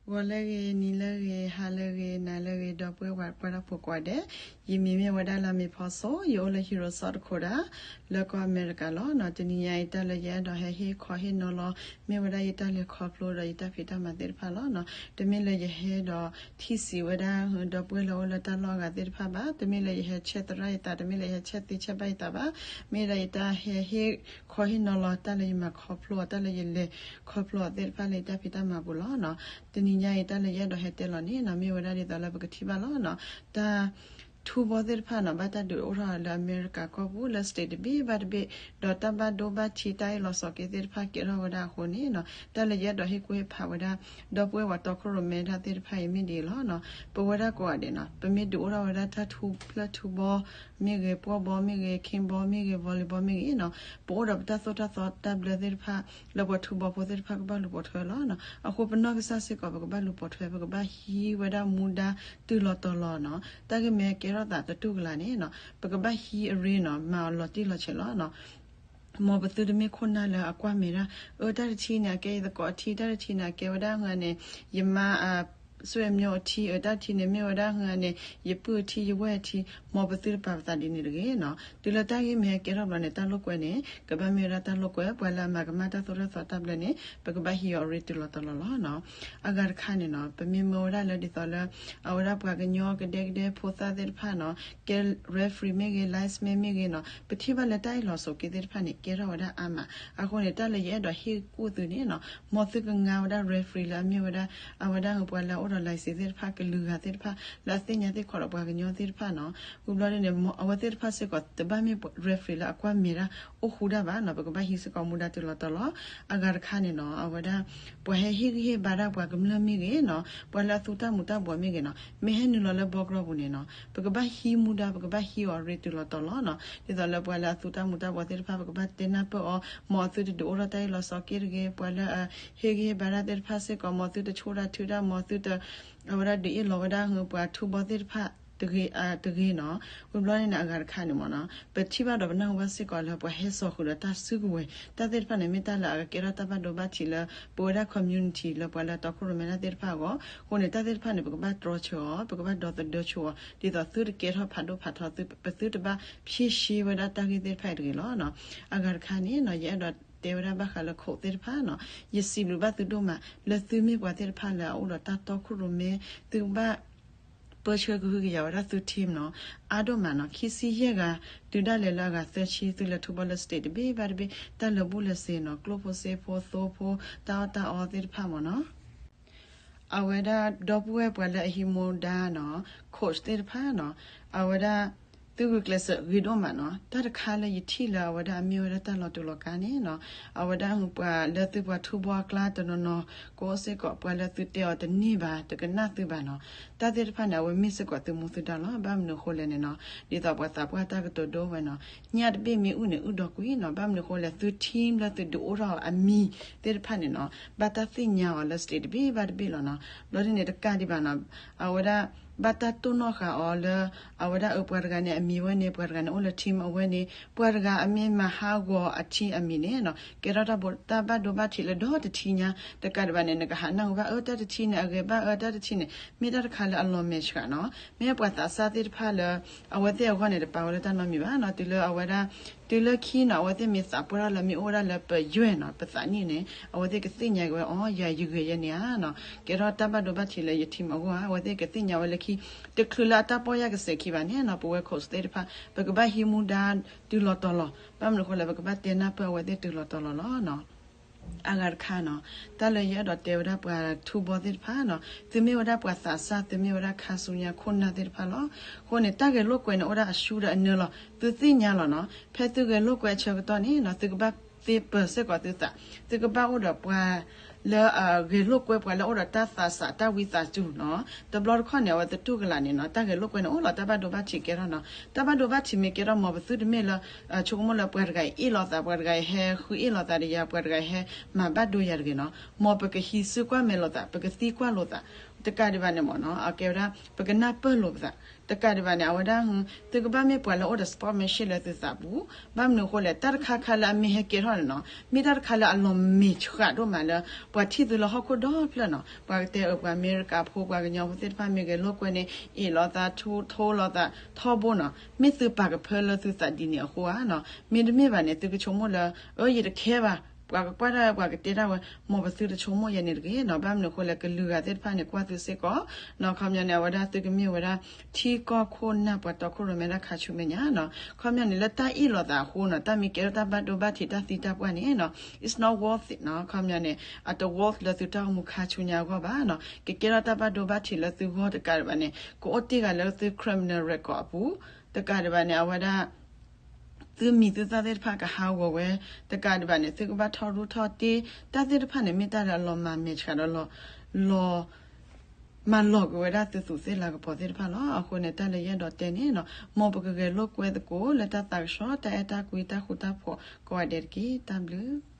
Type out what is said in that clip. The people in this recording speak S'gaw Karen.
ဂီၤလၢအဂ့ၤ, နံၤလၢအဂ့ၤ, ဟါလၢအဂ့ၤ, နၤလၢအဂ့ၤ, ဒီပုၢ်ဝဲၢ်ပှၤကွၢ်တၢ်ဖိကိးဂၤဒဲး, ယမံၤမ့ၢ်ဝဲဒၣ်လၢမ့ၤဖီစိ, ယအိၣ်လၢ Heroes တခိၣ်ဒၣ်, လၢကီၢ်အမဲရကၤလီၤ. တနံၤညါအံၤ တၢ်လၢယအဲၣ်ဒိးဟဲဟ့ၣ်ခီဟ့ၣ်နီၤလီၤ မ့ၢ်ဝဲဒၣ်ယတၢ်လဲၤခီဖျိဒီးယတၢ်ဖံးတၢ်မၤသ့ၣ်တဖၣ်လီၤ. တမ့ၢ်လၢယဟဲဒီးထံၣ်ဆံးဝဲဒၣ် ဒီပုၢ်ဝဲၢ်လၢအအိၣ်လၢတၢ်လီၢ်အဂၤသ့ၣ်တဖၣ်ဘၣ်, တမ့ၢ်လၢယဟဲဆဲးသရၣ်ယသး, တမ့ၢ်လၢယဟဲဆဲးသ့ဆဲးဘၣ်ယသးဘၣ်, မ့ၢ်ဒၣ်ယတၢ်ဟဲဟ့ၣ်ခီဟ့ၣ်နီၤလီၤ တၢ်လၢယမၤခီဖျိအီၤ, တၢ်လၢယလဲၤခီဖျိအီၤသ့ၣ်တဖၣ်လၢယတၢ်ဖံးတၢ်မၤပူၤလီၤ. တနံၤညါအံၤ တၢ်လၢယအဲၣ်ဒိးဟဲတဲလီၤန့ၣ်နီၤ မ့ၢ်ဝဲဒၣ်ဒ်သိးလၢပကထံၣ်ဘၣ်လီၤ. တၢ်ထူဘီသ့ၣ်တဖၣ်နီၤ ဘၣ်တၢ်ဒုးအိၣ်ထီၣ်လၢအမဲရကၤကီၢ်ပူၤ လၢ state တဘ့ၣ်ဘၣ်တဘ့ၣ်, ဒီးတၢ်ဘၣ်ဒိဘၣ်ထံး တၢ်အ့ၣ်လိာ်ဆိးက့သ့ၣ်တဖၣ်ကဲထီၣ်ဝဲဒၣ်အဃိန့ၣ်နီၤ တၢ်လၢယအဲၣ်ဒိးဟ့ၣ်ကူၣ်ဟ့ၣ်ဖးဝဲဒၣ် ဒီပုၢ်ဝဲၢ်ပှၤတီခိၣ်ရိၣ်မဲတၢ်သ့ၣ်တဖၣ်အံၤမ့ၢ်ဒ်အံၤလီၤ. ပဝဲဒၣ်ကိးဂၤဒဲးနီၤ ပမ့ၢ်ဒုးအိၣ်ထီၣ်ဝဲဒၣ်တၢ်ထူဖျၢၣ်ထူဘီမ့ၢ်ဂ့ၤ, ပှၢ်ဘီမ့ၢ်ဂ့ၤ, ခ့ဘီမ့ၢ်ဂ့ၤ, volleyball မ့ၢ်ဂ့ၤနီၤ, ပအိၣ်ဒီးပတၢ်သိၣ်တၢ်သီတၢ်ဘျၢသ့ၣ်တဖၣ် လၢပှၤထူဘီဖိသ့ၣ်တဖၣ်ကဘၣ်လူၤပိာ်ထွဲလီၤ. အဃိပနီၢ်ကစၢ်စ့ၢ်ကီး ပကဘၣ်လူၤပိာ်ထွဲ, ပကဘၣ်ဟံးဝဲဒၣ်မူဒါတုၤလီၤတီၤလီၤနီၤ, တၢ်ဂ့ၢ်မ့ၢ်ဟဲကဲထီၣ်သးတတူၢ်ကလာ်န့ၣ်နီၤ ပကဘၣ်ဟံးအရ့နီၤ မၤအီၤလီၤတံၢ်လီၤဆဲးလီၤ. မ်ပသုတမ့ၢ်ခိၣ်နၢ်လၢအကွၢ်မဲာ်ဒၣ်, အၢ တၢ်တထံန့ၣ် အကဲယသကိးအထံ, တၢ်တထံန့ၣ် အကဲဝဲဒၣ်ဟါန့ၣ် ယမါ အဆွေမျိုးအထံ, အၢ တၢ်တထံန့ၣ် မ့ၢ်ဝဲဒၣ်ဟါန့ၣ် ယပုၢ်အထံ ယဝဲၢ်အထံ, မ်ပသုတပာ်ပသးဒ်န့ၣ်တဂ့ၤနီၤ. တုၤလၢတၢ်ဂ့ၢ်မ့ၢ်ဟဲကဲထီၣ်ဘျီန့ၣ် တၢ်လိာ်ကွဲန့ၣ် ကဘၣ်မ့ၢ်ဝဲဒၣ်တၢ်လိာ်ကွဲ, ပှၤလၢအမၤကမၣ်တၢ်သိၣ်တၢ်သီတၢ်ဘျၢန့ၣ် ပကဘၣ်ဟံးအီၤအရ့တုၤလီၤတီၤလီၤလီၤ. အဂၤတခါန့ၣ်နီၤ ပမ့ၢ်မၢဝဲဒၣ်လၢဒ်သိးလၢ အဝဲဒၣ်ပှၤကညီကဒဲကဒဲဖိသၣ်သ့ၣ်တဖၣ်နီၤ ကဲ referee မ့ၢ်ဂ့ၤ, linesman မ့ၢ်ဂ့ၤနီၤ ပထံၣ်ဘၣ်လၢတၢ်အ့ၣ်လိာ်ဆိးက့သ့ၣ်တဖၣ်န့ၣ် ကဲထီၣ်ဝဲဒၣ်အါမး. အဃိန့ၣ် တၢ်လၢယအဲၣ်ဒိးဟ့ၣ်ကူၣ်သုန့ၣ်နီၤ မ်သုကငါဝဲဒၣ် referee လၢအမ့ၢ်ဝဲဒၣ် အဝဲဒၣ်ပှၤလၢအအိၣ်ဒီး license သ့ၣ်တဖၣ် ကလုာ်ဂၤသ့ၣ်တဖၣ် လၢအသ့ၣ်ညါသ့ၣ်ခီဒီးပှၤကညီသ့ၣ်တဖၣ်နီၤ. ဝံၤဘျီဒ်န့ၣ် အဝဲသ့ၣ်တဖၣ်စ့ၢ်ကီး တဘၣ်မ့ၢ် referee လၢအကွၢ်မဲာ်ဒၣ်အိၣ်ဃူဒၣ်ဘၣ်နီၤ ပကဘၣ်ဟံးစ့ၢ်ကီးမူဒါတုၤလီၤတီၤလီၤ. အဂၤတခါန့ၣ်နီၤ အဝဲဒၣ် ပှၤဟဲဟ့ၣ်ဂံၢ်ဟ့ၣ်ဘါဒၣ်ပှၤကမျၢၢ်မ့ၢ်ဂ့ၤနီၤ ပှၤလၢအသူတၢ်မူၤတၢ်ဘှီးမ့ၢ်ဂ့ၤနီၤ မ့ၢ်ဟဲနုာ်လီၤလၢဘီကရီပူၤန့ၣ်နီၤ ပကဘၣ်ဟံးမူဒါ ပကဘၣ်ဟံးအီၤအရ့တုၤလီၤတီၤလီၤနီၤ. ဒ်သိးလၢပှၤလၢအသူတၢ်မူၤတၢ်ဘှီးသ့ၣ်တဖၣ် ပကဘၣ်တဲနၢ်ပၢၢ်အီၤ မ်အသုတဒုးအိၣ်ထီၣ်တၢ်အ့ၣ်လိာ်ဆိးက့တဂ့ၤ, ပှၤလၢအဟ့ၣ်ဂံၢ်ဟ့ၣ်ဘါဒၣ်သ့ၣ်တဖၣ်စ့ၢ်ကီး မ်အသုတဆိၣ်တၢ်ထုတၢ် မ်အသုတ အဝဲဒၣ်ဒုးအ့ၣ်လိာ်ဝဲဒၣ် ပှၤထူဘီသ့ၣ်တဖၣ် တဂ့ၤနီၤ. ဝံၤဘျီန့ၣ် အဂၤတခါန့ၣ်မ့ၢ်နီၤ ပထံၣ်ဘၣ်ဒီးပနၢ်ဟူဘၣ်စ့ၢ်ကီးလၢပှၤဟဲစိာ်ဃုာ်ဒီးတၢ်စုကဝဲၤ တၢ်သ့ၣ်တဖၣ်န့ၣ် မ့ၢ်တၢ်လၢအကကဲထီၣ်တၢ်ဘၣ်ဒိဘၣ်ထံးလၢ ပဝဲဒၣ် community လၢပှၤလၢတီခိၣ်ရိၣ်မဲတၢ်သ့ၣ်တဖၣ်အဂီၢ်. အဃိန့ၣ် တၢ်သ့ၣ်တဖၣ်န့ၣ် ပကဘၣ်တြီဆၢအီၤ ပကဘၣ်ဒီသဒၢဆၢအီၤ ဒ်သိးသုတကဲထီၣ်ဖးဒိၣ်ဖးထီ ပသုတဘၣ်ဖ့ရှ့ဝဲဒၣ်တၢ်ဂ့ၢ်သ့ၣ်တဖၣ်အံၤတဂ့ၤလီၤ. အဂၤတခါန့ၣ်နီၤ ယအဲၣ်ဒိးတဲဝဲဒၣ်ဘၣ်ဃးလၢ coach သ့ၣ်တဖၣ်နီၤ ယစံးဘျုးဘၣ်သုဒိၣ်မး လၢသုမ့ၢ်ပှၤသ့ၣ်တဖၣ်လၢအအိၣ်ဒီးတၢ်တီခိၣ်ရိၣ်မဲ သုကဘၣ် ပၢဆှၢကဟုကယာ်ဝဲဒၣ်သု team နီၤ အါဒိၣ်မးနီၤ ခံဆံယဲၢ်ဂၤ တုၤဒၣ်လဲာ်လၢအဂၤသၢဆံ သုလဲၤထူဘီလၢ state တဘ့ၣ်ဘၣ်တဘ့ၣ် တၢ်လၢာ်ဘူၣ်လဲၤစ့ၤနီၤ ကျိၣ်ဖိစ့ဖိသိဖိ တၢ်အီၣ်တၢ်အီသ့ၣ်တဖၣ်မ့ၢ်နီၤ အဝဲဒၣ်ဒီပုၢ်ဝဲၢ်ပှၤလၢအဟံးမူဒါနီၤ coach သ့ၣ်တဖၣ်နီၤ အဝဲဒၣ် သုဂုာ်ကျဲးစၢးဂ့ၤဒိၣ်မးနီၤ တၢ်တခါလၢယထံၣ်လၢအဝဲဒၣ်အမ့ၢ်ဝဲဒၣ်တၢ်လီၤတူာ်လီၤကာ်န့ၣ်နီၤ အဝဲဒၣ်ပှၤလၢသုပှၤထူဘီအကျါတနီၤနီၤ ကိးစ့ၢ်ကီး ပှၤလၢသုတဲအီၤတန့ၢ်ဘၣ် တကနၣ်သုဘၣ်နီၤ တၢ်သ့ၣ်တဖၣ်န့ၣ် အဝဲမ့ၢ်စ့ၢ်ကီးသုမူသုဒါလီၤ. ဘၣ်မနုၤအဃိလဲၣ်န့ၣ်နီၤ ဒ်သိးပှၤသးပှၢ်တၢ်ကတိၤဒိဝဲနီၤ ညၣ်တဘ့ၣ်မ့ၢ်အုၣ်န့ၣ် အုၣ်ဒီကွံာ်နီၤ ဘၣ်မနုၤအဃိလဲၣ် သု team လၢသုဒုးအိၣ်ထီၣ်အမံၤသ့ၣ်တဖၣ်န့ၣ်နီၤ ဘၣ်တၢ်သ့ၣ်ညါအီၤလၢ state တဘ့ၣ်ဘၣ်တဘ့ၣ်လီၤနီၤ ဘျီဒ်န့ၣ်တကးဒံးဘၣ်နီၤ အဝဲဒၣ် ဘၣ်တၢ်တိၢ်နီၣ်ဃာ်အီၤလၢ အဝဲဒၣ်အၢ ပှၤတဂၤန့ၣ်အမံၤဝဲန့ၣ် ပှၤတဂၤန့ၣ်အိၣ်လၢ team အဝဲန့ၣ် ပှၤတဂၤအမ့ၢ်မၤဟးဂီၤအ team အမံၤန့ၣ်နီၤ ကဲထီၣ်တၢ်ဘၣ်ဒိဘၣ်ထံးလၢဒီတထံၣ်ညါ တကးဒံးဘၣ်န့ၣ် နကဟးနၢ်ဟူဘၣ်အၢ တၢ်တထံၣ်န့ၣ် အဂ့ၤဘၣ်အၢ တၢ်တထံၣ်န့ၣ် မ့ၢ်တၢ်တခါလၢအလီၤမဲာ်ဆှးနီၤ မ့ၢ်ပှၤသးစၢ်သ့ၣ်တဖၣ်လၢ အဝဲသ့ၣ်အဂီၢ်န့ၣ် တပာ်ဝဲလၢတၢ်နီတမံၤဘၣ်နီၤ တုၤလၢအဝဲဒၣ် တုၤလၢခံနီၤ အဝဲသ့ၣ်မ့ၢ်သးပှၢ်ထီၣ်လၢမ့ၢ်အိၣ်ဝဲဒၣ်လၢပယွဲၢ်နီၤ ပသးနံၣ်န့ၣ် အဝဲသ့ၣ်ကသ့ၣ်ညါက့ၤဝဲ အိ ယၤယဂ့ၤယဲန့ၣ်ဧါနီၤ ကဲထီၣ်တၢ်ဘၣ်ဒိဘၣ်ထံးလၢယ team အဂီၢ်ဧါ အဝဲသ့ၣ်ကသ့ၣ်ညါဝဲလၢခံ တချုးလၢအတၢ်ပီၢ်ယၢ်ကစဲးခံဘၣ်န့ၣ်နီၤ ပဝဲ coach သ့ၣ်တဖၣ် ပကဘၣ်ဟံးမူဒါတုၤလီၤတီၤလီၤ ဘၣ်မနုၤအဃိလဲၣ် ပကဘၣ်တဲနၢ်ပၢၢ်အဝဲသ့ၣ်တုၤလီၤတီၤလီၤလီၤနီၤ အဂၤတခါနီၤ တၢ်လၢယအဲၣ်ဒိးတဲဝဲဒၣ်ပှၤထူဘီသ့ၣ်တဖၣ်နီၤ သုမ့ၢ်ဝဲဒၣ်ပှၤသးစၢ် သုမ့ၢ်ဝဲဒၣ်ခါဆူညါခိၣ်နၢ်သ့ၣ်တဖၣ်လီၤ. အဃိန့ၣ် တၢ်ဂဲၤလိာ်ကွဲန့ၣ်အိၣ်ဒၣ်အဆူဒီးအနၢလီၤ သုသ့ၣ်ညါလီၤနီၤ ဖဲသုဂဲၤလိာ်ကွဲအဆၢကတီၢ်န့ၣ်နီၤ သုကဘၣ်သ့ပၢၤစ့ၢ်ကီးသုသး သုကဘၣ်အိၣ်ဒီးပှၤ လၢအဂဲၤလိာ်ကွဲပှၤလၢအိၣ်ဒီးတၢ်သးစၢ်တၢ်ဝံသးစူၤနီၤ တဘျီတခီၣ်န့ၣ် အဝဲတတူၢ်ကလာ်န့ၣ်နီၤ တၢ်ဂဲၤလိာ်ကွဲန့ၣ်အိၣ်လီၤ တၢ်ဘၣ်ဒိဘၣ်ထံးကဲထီၣ်နီၤ တၢ်ဘၣ်ဒိဘၣ်ထံးမ့ၢ်ကဲထီၣ် မ်ပသုတမ့ၢ်လၢ ဆိကမိၣ်လၢပှၤတဂၤအံၤအ့ၣ်လိာ်သး ပှၤတဂၤအံၤဟဲဃုအ့ၣ်လိာ်သးဒီးယၤ ပှၤတဂၤအံၤဟဲမၤဘၣ်ဒိယၤတဂ့ၤနီၤ မ်ပကဟံးစုကွၢ်မဲာ်လိာ်သး ပကသံကွၢ်လိာ်သး တကးဒံးဘၣ်န့ၣ်မ့ၢ်နီၤ အကဲဝဲဒၣ် ပကနၢ်ပၢၢ်လိာ်ပသး တကးဒံးဘၣ်န့ၣ် အဝဲဒၣ် သုကဘၣ်မ့ၢ်ပှၤလၢအိၣ်ဒီး sportsmanship လၢသုသးပူၤ ဘၣ်မနုၤအဃိလဲၣ် တၢ်တခါခါလၢအမ့ၢ်ဟဲကဲထီၣ်န့ၣ်နီၤ မ့ၢ်တၢ်တခါလၢအလီၤမဲာ်ဆှးဒိၣ်မးလၢ ပှၤထံၣ်သုလၢဟီၣ်ခိၣ်ဒီဖျၢၣ်နီၤ, ပှၤကတဲအၢ ပှၤအမဲရကၤဖိ ပှၤကညီဖိသ့ၣ်တဖၣ်မ့ၢ်ဂဲၤလိာ်ကွဲန့ၣ် အ့ၣ်လိာ်သး ထိလိာ်သးထီဘိနီၤ, မ့ၢ်သုပာ်ကဖၢလၢသုသးဒ်န့ၣ်အဃိဧါနီၤ. မ့တမ့ၢ်ဘၣ်န့ၣ် သုကဆိကမိၣ်လၢ အၢ ယတခဲဘၣ်, ပှၤကကွၢ်တၢ်ဝဲ ပှၤကတဲတၢ်ဝဲ မ်ပသုတဆိကမိၣ်ယဲန့ၣ်တဂ့ၤနီၤ. ဘၣ်မနုၤအဃိလဲၣ် ကလုာ်ဂၤသ့ၣ်တဖၣ်န့ၣ် ကွၢ်သုစ့ၢ်ကီးနီၤ. ခီပညီန့ၣ် အဝဲဒၣ်သုကမ့ၢ်ဝဲဒၣ် ထံကီၢ်ခိၣ်နၢ်ပှၤတီခိၣ်ရိၣ်မဲဒၣ်ခါဆူမဲာ်ညါနီၤ. ခီပညီန့ၣ် လၢတၢ်အ့ၣ်လိာ်သးအဃိနီၤ, တၢ်မ့ၢ်ကဲထီၣ်တၢ်ဘၣ်ဒိဘၣ်ထံးတၢ်သံတၢ်ပှၢ်န့ၣ်နီၤ, it's not worth it နီၤ. ခီပညီန့ၣ် အတ worth လၢသုတၢ်အိၣ်မူခါဆူညါအဂီၢ်ဘၣ်နီၤ. ကကဲထီၣ်တၢ်ဘၣ်ဒိဘၣ်ထံးလၢသုဂီၢ်တကးဒံးဘၣ်န့ၣ် ကအိၣ်တ့ၢ်ဂၤလၢသု criminal record အပူၤ, တကးဒံးဘၣ်န့ၣ် အဝဲဒၣ် သုမံၤသုသၣ်သ့ၣ်တဖၣ်ကဟးဂီၤဝဲ, တကးဒံးဘၣ်န့ၣ် သုကဘၣ်ထီၣ်ရူၢ်ထီၣ်တ့ၢ်, တၢ်သ့ၣ်တဖၣ်န့ၣ် မ့ၢ်တၢ်လၢအလီၤမၤမဲာ်ဆှးဒီးလီၤ လီၤ မၤလီၤကွံာ်ဝဲဒၣ်သုသူးသ့ၣ်လၤကပီၤသ့ၣ်တဖၣ်လီၤ. အဃိန့ၣ် တၢ်လၢယအဲၣ်ဒိးတဲန့ၣ်နီၤ, မ်ပကဂဲၤလိာ်ကွဲသကိးလၢတၢ်သးကဆှီ တၢ်အဲၣ်တၢ်ကွံ တၢ်ဃူတၢ်ဖိးကိးဂၤဒဲးတက့ၢ်. တၢ်ဘျုး